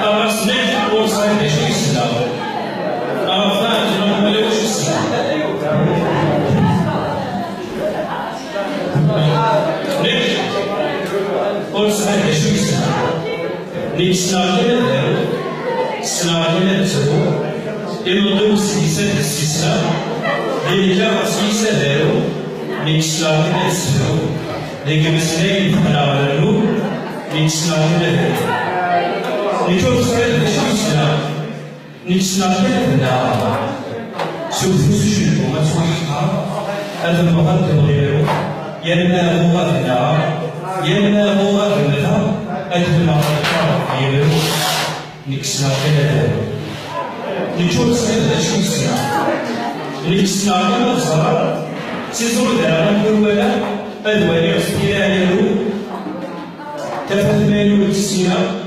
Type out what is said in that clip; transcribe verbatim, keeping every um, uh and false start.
Aɣas nekk ur sɛiɣ d acu yesla. Aɣas nekk ur sɛiɣ d acu yesla. Nekk ur sɛiɣ d acu yesla. Nekk ssneɣ kan ad aruɣ, ssneɣ kan ad ttruɣ, imeṭṭi useggas ad yessisneɣ, d nekk aɣas yis ad aruɣ, nekk ssneɣ kan ad ssefruɣ, deg imeslayen ffɣen-aɣ rnu, nekk ssneɣ kan ad aruɣ. Nekk ur ẓriɣ d acu yesla, nekk ssneɣ kan ad nnaɣeɣ. S ufus ucengu ad ttwaḥeqreɣ, ad mmɣeɣ ad d-mɣireɣ, yal ma aɣuɣ ad nnaɣeɣ, yal ma aɣuɣ ad mmteɣ, ad mmɣeɣ ad qqareɣ yemru. Nekk ssneɣ kan ad aruɣ. Nekk ur ẓriɣ d acu yesla. Nekk ssneɣ kan ad ẓreɣ, s iẓru d ara akken walaɣ, ad waliɣ s tira aru, tafat ma inu ur tt-ssineɣ.